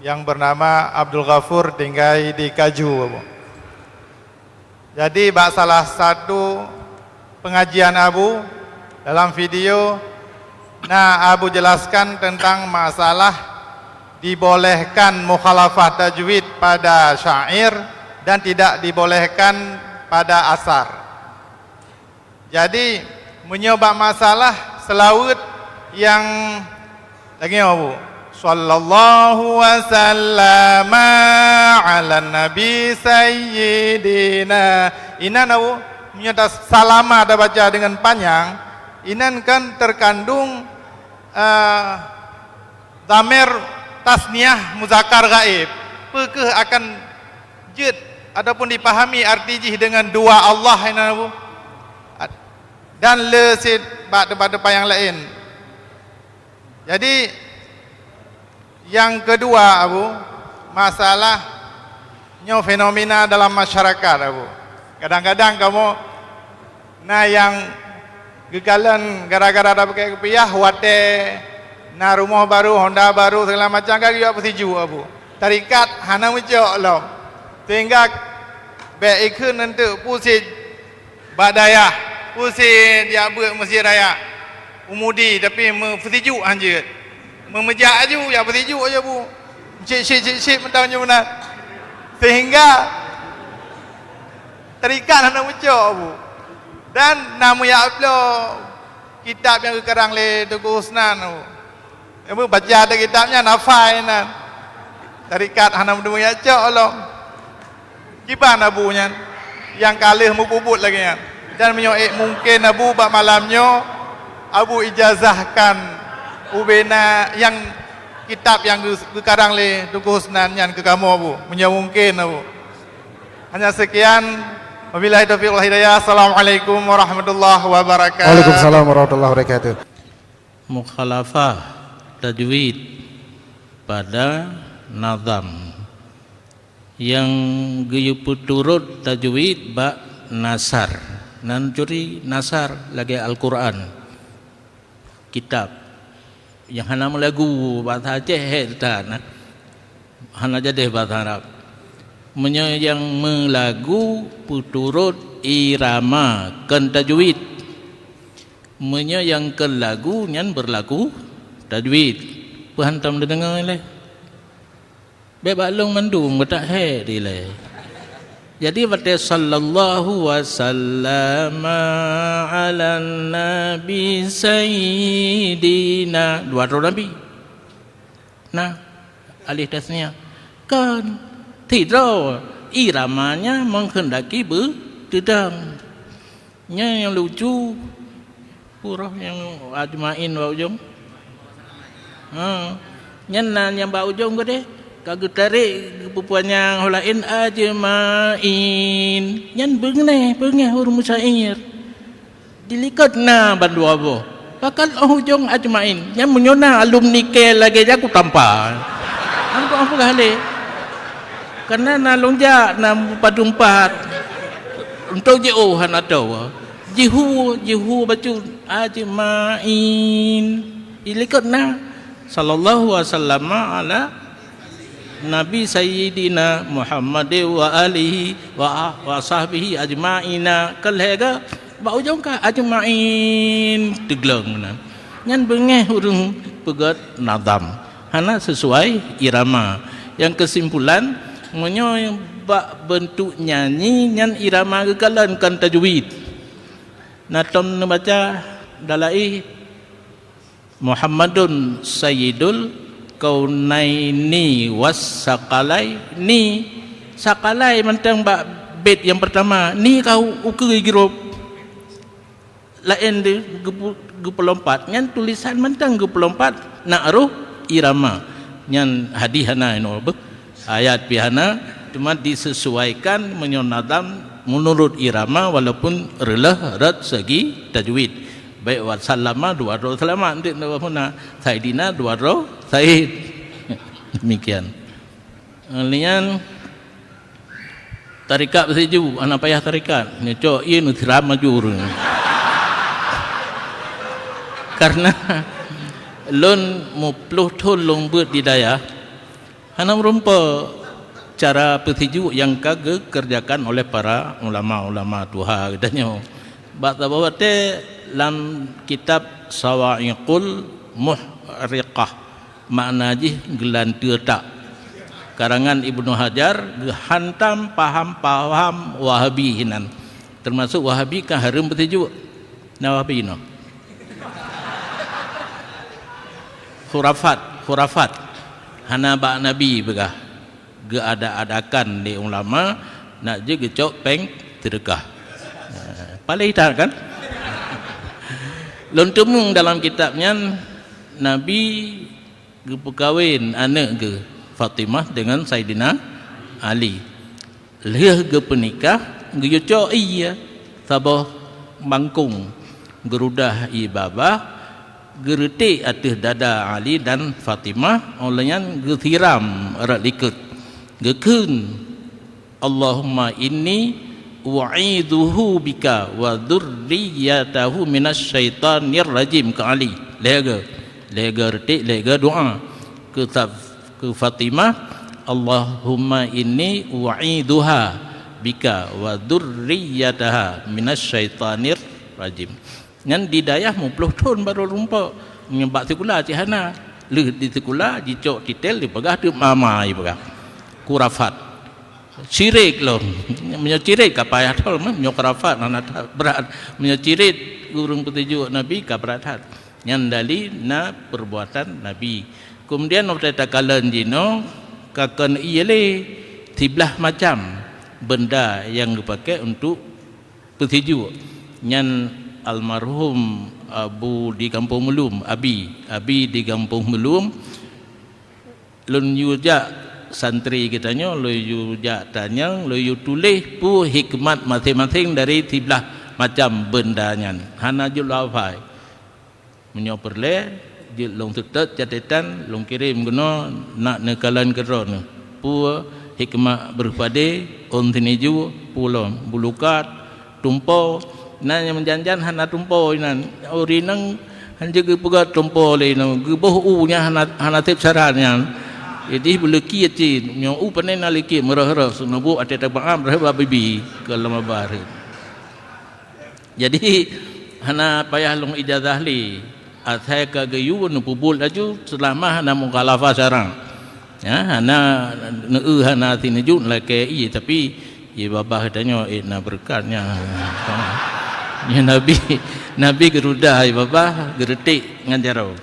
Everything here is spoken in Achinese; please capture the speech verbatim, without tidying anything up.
yang bernama Abdul Ghafur, tinggai di Kaju. Jadi, bak salah satu pengajian Abu, dalam video, na Abu jelaskan tentang masalah dibolehkan mukhalafah tajwid pada syair dan tidak dibolehkan pada asar. Jadi, meunyoe bak masalah seulaweuet nyang lagée nyoe, Bu, "Sallallahu wa sallama ala nabi sayyidina." Inan, Bu, meunyoe ta-, salama tabaca deungon panyang, inan kan teukandung, eh, dhamir tasniah muzakkar ghaib. Peu kheueh akan jeuet ataupun dipahami arti jih deungon dua Allah inan, Bu? Dan le cit bak teumpat-teumpat nyang laén. Jadi, nyang keudua, Abu, masalah nyoe fenomena dalam masyarakat, Abu. Kadang-kadang kamoe na nyang geukalon gara-gara tapakée kupiah, watée na rumoh barô, honda barô, segala macam ka geuyue peusijuek, Abu. Tarikat hana meucok lom. Sehingga bék ikheun eunteuk pusing bak dayah, pusing jak beuet Mesjid Raya Umudi, tapi meupeusijuek hanjeuet. Meumeujak aju, jak peusijuek aju, Bu. Cit, cit, cit, cit, mantong nyoe meunan. Sehingga tarikat hana meucok, Bu. Dan na meuyak bloe kitab nyang geukarang lé Teungku Husnan, Bu. Nyang baca kitab nyan hafai nan. Tarikat hana meudeungoe cok lom. Kiban Abu nyan nyang ka lheueh meububuet lagée nyan. Dan meunyoe ék mungken Abu bak malam nyoe, Abu ijazahkan ubena nyang kitab nyang geu-, geukarang lé Teungku Husnan nyan keu kamoe, Bu. Meunyoe mungken, Abu. Hanya sekian. Wabillahi taufiq wal hidayah. Assalamualaikum warahmatullahi wabarakatuh. Waalaikumsalam warahmatullahi wabarakatuh. Mukhalafah tajwid pada nazam. Nyang geuyue peuturot tajwid bak nasar. Nan curi nasar lagée Al-Qur'an, kitab. Nyang hana meulagu, bahasa Aceh he teuka na. Hana jadeh bahasa Arab. Meunyoe nyang meulagu peuturot irama kon tajwid. Meunyoe nyang kon lagu nyan beurlaku tajwid. Peue hantom teudeungoe lé? Bék bak lôn mandum geutak hék dilée. Jadi watée sallallahu wa sallama ala nabi sayyidina, dua droe nabi. Nah, alih tasniah. Kon, sidroe iramanya menghendaki beuteudong. Nyan nyang lucu, peue roh nyang ajmain bak ujong. Ha. Nyan na nyang bak ujong keudeh, ka geutarek geupeupuanyang ho laén ajmain. Nyan beungéh, beungéh ureuëng musyair. Dilikot na bandua boh. Pakon óh ujong ajmain. Nyan meunyoe na alumni ke lagée jaku tampa. Ampun-ampun kah lé. Karena na lôn jak na padum pat. Untuk jiôh hana tahu. Jihu, jihu bacut ajmain. Ilikot na. Sallallahu wasallam ala Nabi Sayyidina Muhammad wa alihi wa, wa sahbihi ajmaina. Keulhée ga bak ujong ka ajmain teuglong meunan. Nyan beungéh ureuëng peugét nazam. Hana sesuai irama. Nyang keusimpulan, meunyoe bak beuntuk nyanyi nyan irama geukalon kon tajwid. Na tom neubaca dalaih Muhammadun sayyidul kaunaini was sakalaini. Sakalai mantong bak bét nyang peurtama, ni ka u-, ukeue girob. Laén di geupu-, geupeulompat. Nyan tulisan mantong geupeulompat, nak roh irama. Nyan hadih hana inoe beuh. Ayat pih hana, cuma disesuaikan meunyoe nazam meunurot irama walaupun reuloh rot segi tajwid. Baik wa sallama dua droe seulamat, enteuk dua huna saidina dua droe said. Demikian. Lian tarikat beusiju, hana payah tarikat. Nyoe cok ié neusiram maju ureuëng. Karena lôn muplôh thon lôn beuet di dayah, Hana meurumpok cara peusijuek nyang ka geukeureujakan oleh para ulama-ulama tuha geutanyoe. Bak saboh watée lam kitab Sawa'iqul Muhriqah, makna jih geulanteue tak, karangan Ibnu Hajar, geuhantam paham-paham Wahabi hinan. Teumasuk Wahabi ka hareuem peusijuek. Na Wahabi inoe. Khurafat, khurafat. Hana bak Nabi peugah. Geuadak-adakan lé ulama, nak jeuet geucok péng seudeukah. Eh, paléh that kan? Lôn teumeung dalam kitab nyan, Nabi geupeukawen aneuëk geuh Fatimah deungon Saidina Ali. Lheueh geupeunikah, geuyue cok ié saboh bangkong, geurudah ié babah, geureutek ateueh dada Ali dan Fatimah, óh lheueh nyan geusiram rot likot. Geukheun, "Allahumma inni u'idzuhu bika wa dzurriyyatahu minasy syaithanir rajim," keu Ali. Lhée goe, lhée goe reutek, lhée goe doá. Keu Saf-, keu Fatimah, "Allahumma inni u'idzuha bika wa dzurriyyataha minasy syaithanir rajim." Nyan di dayah muplôh thon barô rumpok. Nyoe bak sikula cit hana. Lheueh di sikula jicok titel dipeugah teuk mama ipeugah. Khurafat. Syirik lom. Meunyoe syirik ka payah thol meuh, meunyoe khurafat hana that brat. Meunyoe syirik ureuëng peusijuek Nabi ka brat that. Nyan dali na perbuatan Nabi. Kemudian watée takalon jinoe ka kon ié lé siblaih macam benda nyang geupakée untuk peusijuek. Nyan almarhum Abu di Gampông Meulum, Abi, Abi di Gampông Meulum, lôn yue jak santri geutanyoe, lôn yue jak tanyong, lôn yue tuléh peue hikmat maséng-maséng dari siblaih macam benda nyan. Hana jeuet lôn hafai. Meunyoe peureulée, jeuet lôn seutôt catetan, lôn kirém keunoe, nak neukalon keudroe neuh. Peue hikmah beureupadé, ôn siniju, peue lom, bulukat, tumpo. Na nyang meujan-jan hana tumpo inan. Ureuëng inong hanjeuet geupeugah tumpo lé inoe, geuboh u nyan hana, hana sép saran nyan. Ideh beuleukiet cit, nyoe u pané na leukiet meurôh-rôh, seuneubok até tabaan rhot bak bibi keu lama bareuet. Jadi, hana payah lôn ijazah lé. Asai ka geuyue neupeubuet laju seulama hana mukhalafah syara. Ya, hana, neu-eu hana sineuju lakée ié, tapi ié babah tanyoe, eh, na beureukat nyan. Nyan Nabi, Nabi geurudah ié babah, geureutek ngon jaroe.